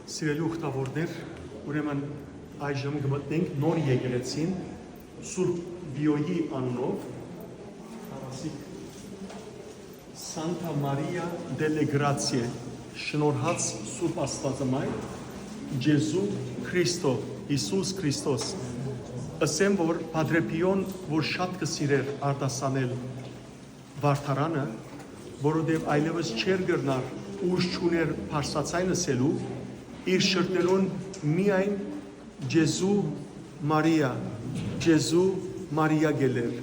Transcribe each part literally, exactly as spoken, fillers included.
Սիրելի ուխտավորներ, ուրեմն այժմ կը մտնենք նոր եկեղեցին, Սուրբ Պիոյի անունով, Արասիկ Սանտա Մարիա դելե Գրացիե, շնորհած Սուրբ Աստվածամայր, Յիսու Քրիստո, Յիսուս Քրիստոս։ Ըսեմ, որ Պատրե Պիոն, որ շատ կը սիրէր արտասանել Վարդարանը, որովհետեւ այլեւս չէր կրնար ուժ չունէր բարձրաձայն ըսելու, իր շրթներուն միայն Յիսու Մարիա, Յիսու Մարիա գելեր,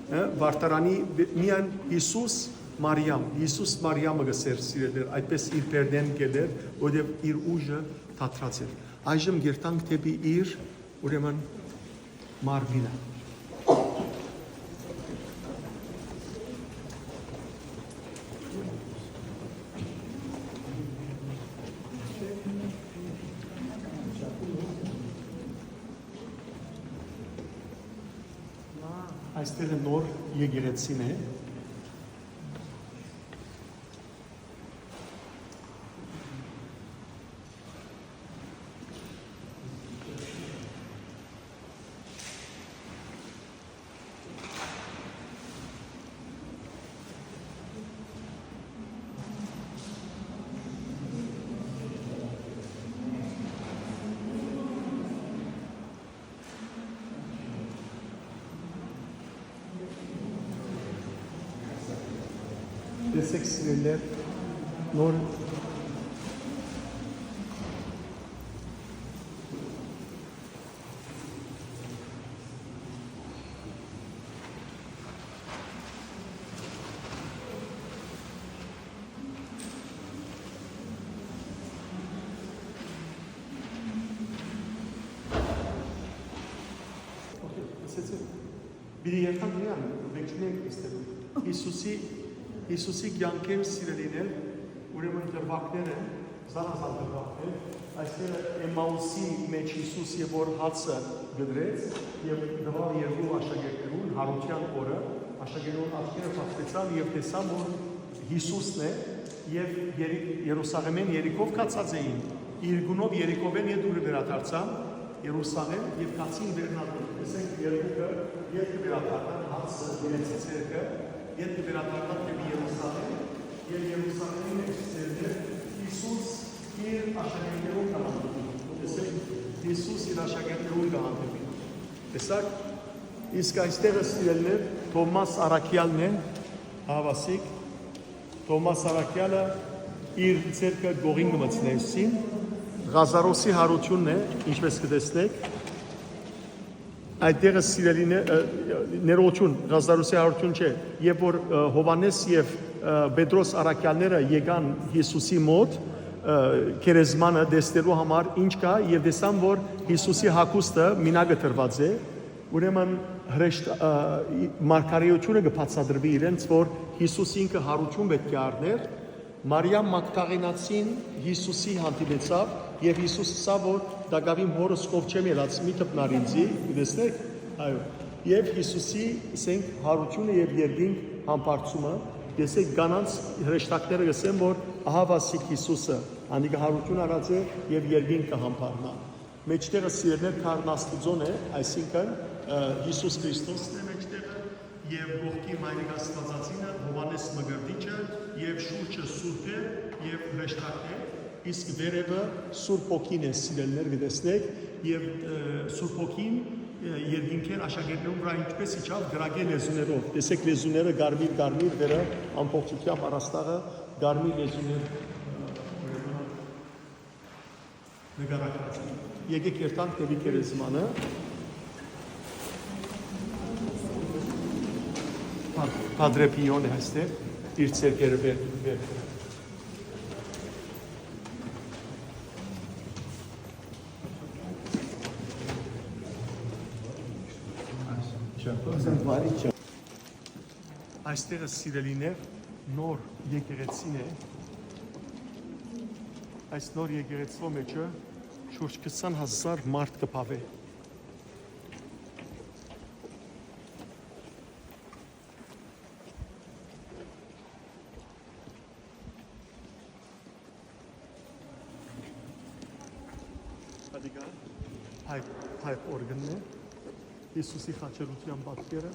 հը, Վարդարանի վե-, միայն Յիսուս Մարիամ, Յիսուս Մարիամը գսեր սիրելեր, այդպես իր բերնէն գելեր, որովհետեւ իր ուժը թատրած էր։ Այժմ գերտանք դէպի իր, ուրեմն, մարմինը։ Այստեղ է նոր եկեղեցին է։ Տեսեք, սիրելիներ, նոր Պիտի երթանք միան, մեկցնենք նստելու։ Յիսուսի, Յիսուսի կեանքէն, սիրելիներ, ուրեմն դրուագներ են, զանազան դրուագներ։ Այստեղ Էմաուսի մէջ Յիսուս եւ որ հացը կտրեց եւ տուաւ երկու աշակերտներուն, յարութեան օրը, աշակերտներուն աչքերը բացուեցան եւ տեսան, որ Յիսուսն է, եւ Երի-, Երուսաղէմէն Երիքով գացած էին, իր գունով Երիքովէն ետքը վերադարձան Երուսաղէմ եւ գացին Վերնատուն։ Տեսեք, երկուքը ետքը վերադառնան, հացը իրենց ձեռքը, ետքը վերադառնան դէպի Երուսաղէմ, եւ Երուսաղէմի մէջ ձեռքը Յիսուս իր աշակերտներուն կը հանդիպի։ Տեսեք, Յիսուս իր աշակերտներուն կը հանդիպի։ Տեսա՞ք, իսկ այստեղը, սիրելիներ, Թովմաս առաքեալն է, հաւասիկ, Թովմաս առաքեալը իր ձեռքը կողին կը մտցնէ ուսին, Ղազարոսի յարութիւնն է, ինչպես կը տեսնէք, այդտեղը, սիրելիներ, ը, ներողություն, Ղազարոսի յարութիւն չէ, երբ որ, ը, Յովհաննէս եւ, ը, Պետրոս առաքեալները եկան Յիսուսի մօտ, ը, գերեզմանը տեսնելու համար ինչ կայ, եւ տեսան, որ Յիսուսի հագուստը մինակը դրուած է, ուրեմն հրեշտ-, ը, մարգարէութիւնը կը բացատրուի իրենց, որ Յիսուս ինքը յարութիւն պէտք է առնէր, Մարիամ Մագդաղենացին Յիսուսի հանդիպեցաւ եւ Յիսուս ըսաւ, որ տակաւ իմ հօրս, ով չեմ ելած, մի դպնար ինծի, կը տեսնէք, այո, եւ Յիսուսի, ասենք, յարութիւնը եւ երկինք համբարձումը, տեսեք, կանանց հրեշտակները կ'ըսեն, որ ահա վասիկ Յիսուսը, անիկա յարութիւն առած է եւ երկինք կը համբարձնայ։ Մէջտեղը, սիրելիներ, քարն Աստուծոն է, այսինքն, ը, Յիսուս Քրիստոսն է մէջտեղը, եւ կողքին Մայրիկ Աստուածածինը, Յովհաննէս Մկրտիչը, եւ շուրջը Սուրբեր եւ հրեշտակներ, իսկ վերեւը Սուրբ Հոգին է, սիրելիներ, կը տեսնէք, եւ, ը, Սուրբ Հոգին, ը, երկինքէն աշակերտներուն վրայ ինչպես իջաւ կրակէ լեզուներով, տեսեք լեզուները կարմիր, կարմիր, վերը ամբողջությամբ առաստաղը կարմիր լեզուներ, ը, նկարագրած է։ Եկեք երթանք դէպի գերեզմանը։ Պա-, Պատրե Պիոն է այստեղ, իր ձեռքերը վեր, վեր։ Այստեղը, սիրելիներ, նոր եկեղեցին է։ Այս նոր եկեղեցու մէջը շուրջ քսան հազար մարդ կը բաւէ։ Հայ, հայ օրգնն է, Յիսուսի խաչելութեան պատկերը,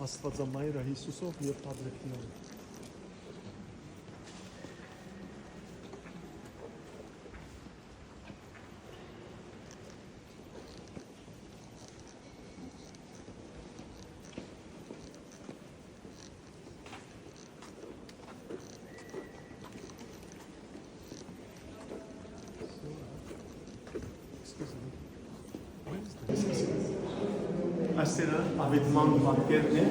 Աստուածամայրը Յիսուսով եւ Պատրեփիոն։ Այստեղը աւետման պատկերն է,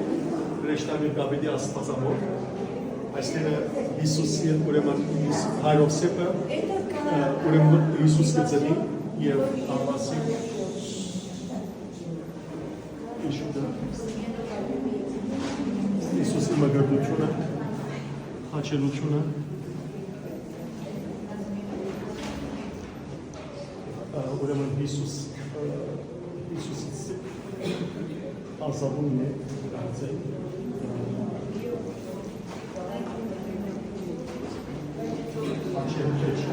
հրեշտակը Դաւիթի Աստուածամոր։ Այստեղը Յիսուս, ուրեմն, Յիս-, հայրովսեփը, ուրեմն Յիսուս կը ծնի եւ աղուասի Յիսուսը, Յիսուսի մկրտութիւնը, խաչելութիւնը, ուրեմն Յիսուս, Յիսուսից ազատումն է, կարծեմ, խաչելութիւնը։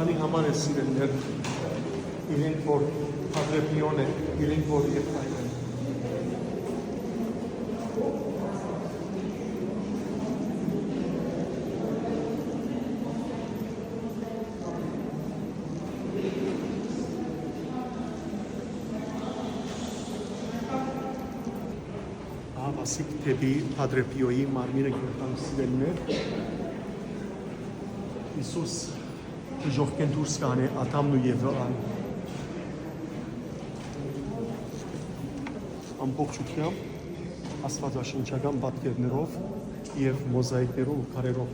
Անի համար է, սիրելիներ, իրենք որ Պատրեփիոն է, իրենք որ Եփրայմ են։ Ահա ասիկ դէպի Պատրեփիոյի մարմինը կ'երթանք, սիրելիներ։ Յիսուս ժողկեն դուրս կ'անէ Ադամն ու Եվան ամբողջութեամբ աստուածաշնչական պատկերներով եւ մոզաիկներով ու քարերով։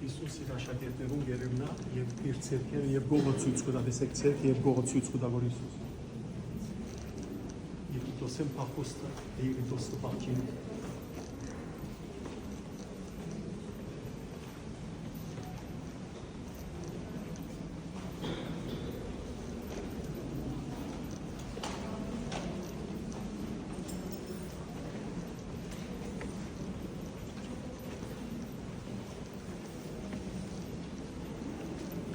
Յիսուս իր աշակերտներուն կ'երեւնայ եւ իր ձեռքերը եւ կողը ցոյց կու տայ, տեսեք, ձեռքը եւ կողը ցոյց կու տայ, որ Յիսուս Եգիպտոսէն փախուստը, Եգիպտոս կը փախչին։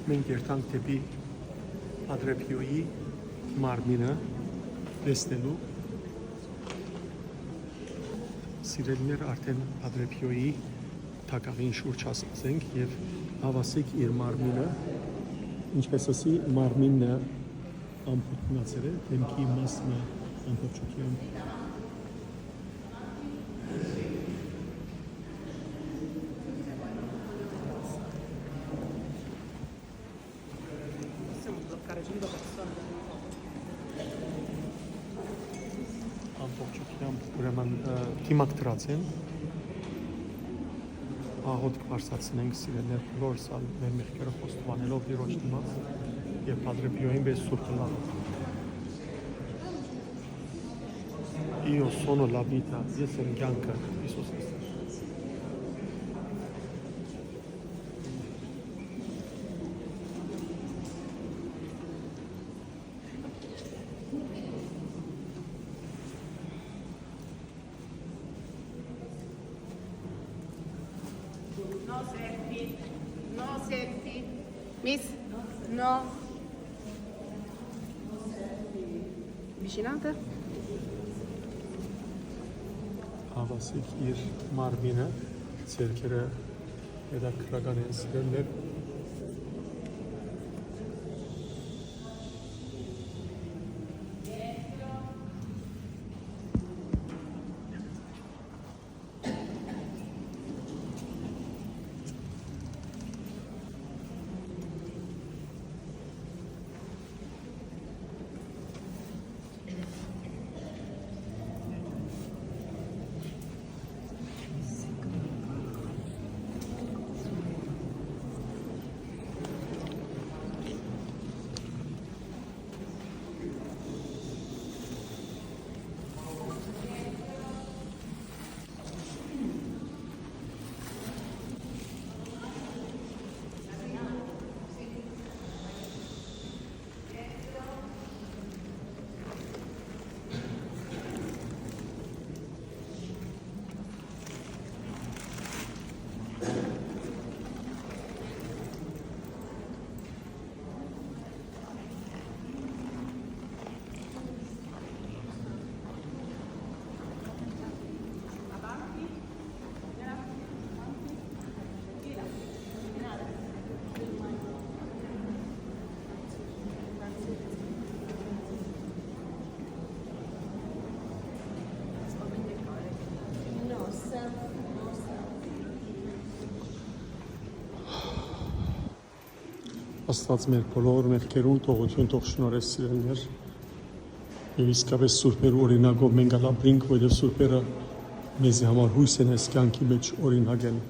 Մենք երթանք դէպի Պատրեփիոյի մարմինը տեսնելու։ Սիրելիներ, արդեն Պատրեփիոյի թագաղին շուրջ հասած ենք եւ ահա ասիկ իր մարմինը, ինչպես ասի, մարմինը ամբողջ մնացել է, դէմքի մասը ամբողջությամբ։ Ամբողջությամբ, ուրեմն, ը, դիմակ դրած են։ Ահա հոտ կբարձրացնենք, սիրելիներ, բոլորս ալ մեր մեղքերը խոստովանելով Տիրոջ դիմաց եւ Պատրեփիոյին պէս սուրբ ըլլալ։ Io sono la vita, ես եմ կյանքը, Յիսուս Քրիստոս։ No selfie. No selfie. Miss, no. Vicinato? Ահա ասիկ իր մարմինը, ձեռքերը հետաքրքրական են, սիրելիներ։ Աստուած մեր բոլոր մեղքերուն թողութիւն թող շնորհէ, սիրելիներ, եւ իսկապէս սուրբեր օրինակով մենք ալ ապրինք, որովհետեւ սուրբերը մեզի համար յոյս են այս կեանքի մէջ օրինակ են։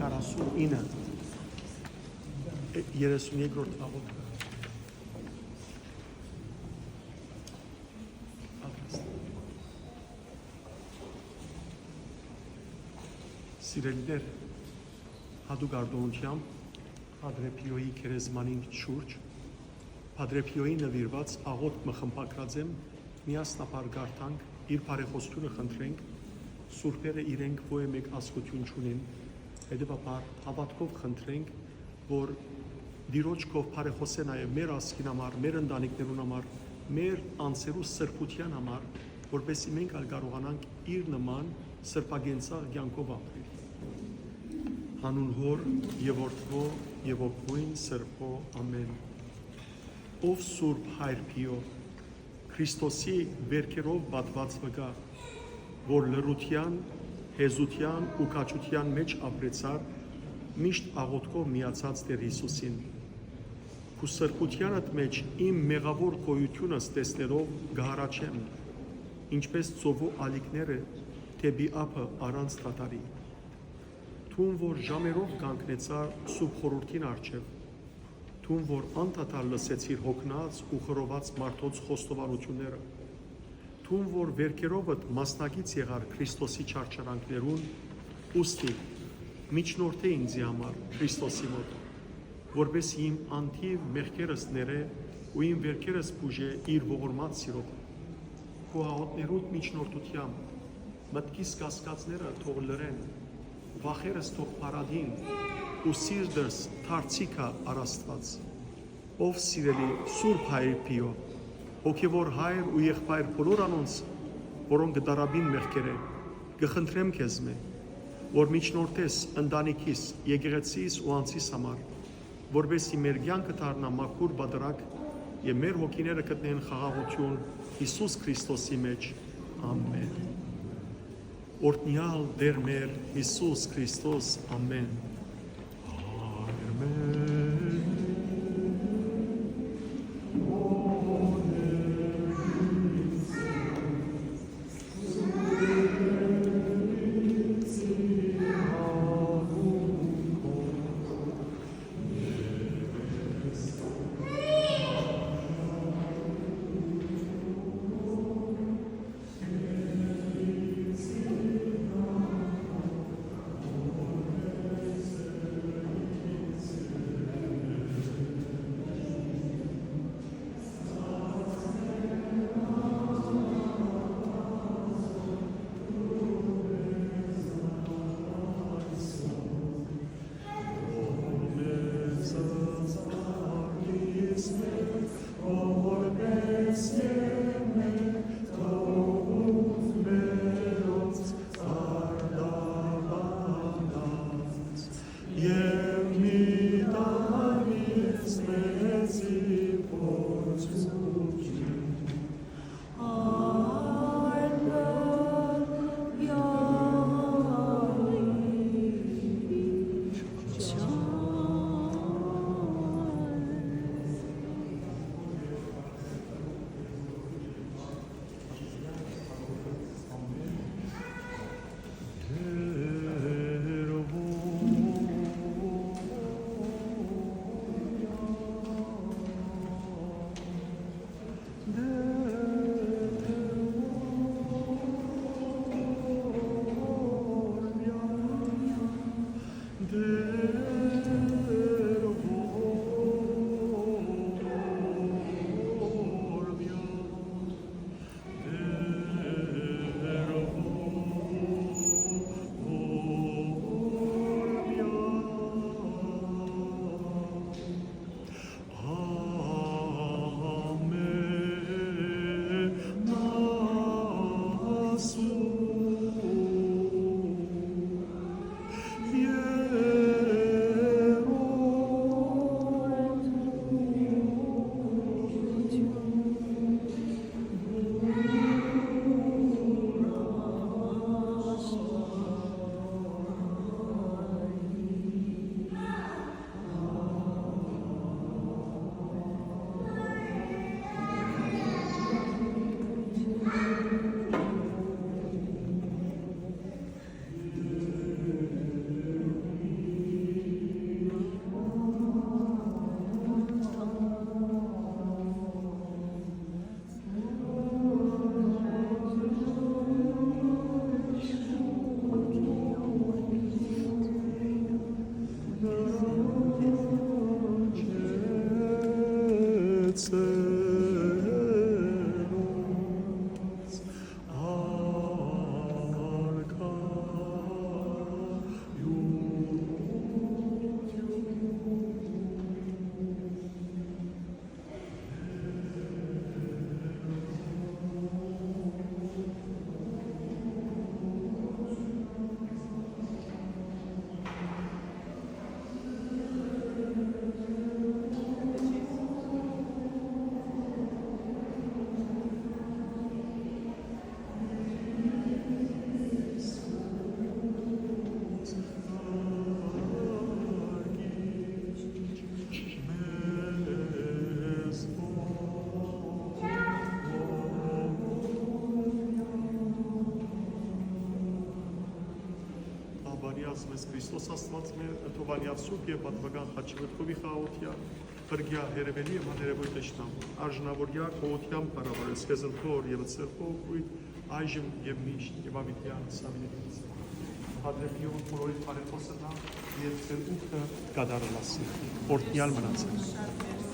Քառասուն ինը, երեսուն երկրորդ աղոթքը։ Սիրելիներ, յատուկ արտօնութեամբ Պատրէ Փիոյի գերեզմանին շուրջ, Պատրէ Փիոյի նուիրուած աղօթք մը խմբագրած եմ, միասնաբար կարդանք, իր բարեխօսութիւնը խնդրենք, սուրբերը իրենք ոյ մէկ ազգութիւն չունին, հետեւաբար հաւատքով խնդրենք, որ Տիրոջ քով բարեխօսէ նաեւ մեր ազգին համար, մեր ընտանիքներուն համար, մեր անձերու սրբութեան համար, որպեսզի մենք ալ կարողանանք իր նման սրբակենցաղ կեանքով ապրել։ Յանուն Հօր եւ Որդւոյ եւ Հոգիին Սրբոյ։ Ամէն։ Ով Սուրբ Հայր Փիո, Քրիստոսի վերքերով պատուած վկայ, որ լռութեան, հեզութեան ու քաջութեան մէջ ապրեցար, միշտ աղօթքով միացած Տէր Յիսուսին։ Քու սրբութեանդ մէջ իմ մեղաւոր գոյութիւնս տեսնելով կը հառաչեմ, ինչպէս ծովու ալիքները դէպի ափը առանց դադարի։ Դուն որ ժամերով կանգնեցար Սուրբ Խորհուրդին առջեւ, դուն որ անդադար լսեցիր յոգնած ու խռոված մարդոց խոստովանութիւնները, դուն որ վերքերովդ մասնակից եղար Քրիստոսի չարչարանքներուն, ուստի, միջնորդէ ինծի համար Քրիստոսի մօտ, որպէս իմ անթիւ մեղքերս ներէ ու իմ վերքերս բուժէ իր ողորմած սիրով։ Քու աղօթքներուդ միջնորդութեամբ մտքիս կասկածները թող լռեն, վախերս թող փարատին ու սիրտս դարձի գայ առ Աստուած։ Ով սիրելի Սուրբ Հայր Փիո, հոգեւոր հայր ու եղբայր բոլոր անոնց, որոնք կը տառապին մեղքերէ, կը խնդրեմ քեզմէ, որ միջնորդես ընտանիքիս, եկեղեցիս ու անձիս համար, որպէս զի մեր կեանքը դառնայ մաքուր պատրակ եւ մեր հոգիները գտնեն խաղաղութիւն Յիսուս Քրիստոսի մէջ։ Ամէն։ Օրհնեալ Տէր մեր Յիսուս Քրիստոս։ Ամէն։ Մեզ Քրիստոս Աստուած մեր, ընդհովանեալ սուրբ եւ պատմական խաչի մտքովի խաղաղութեան, փրկեալ երևելի եւ աներևոյթ ըշտամ, արժանաւորեալ գողութեան փառաւորես քեզ ընդհոր եւ ըսել քո օգնույթ այժմ եւ միշտ եւ աւիտեան սավիլից։ Պատրեպիոն բոլորի բարեխոսը նա եւ ձեր ուխտը կատարելաս։ Օրհնեալ մնացեք։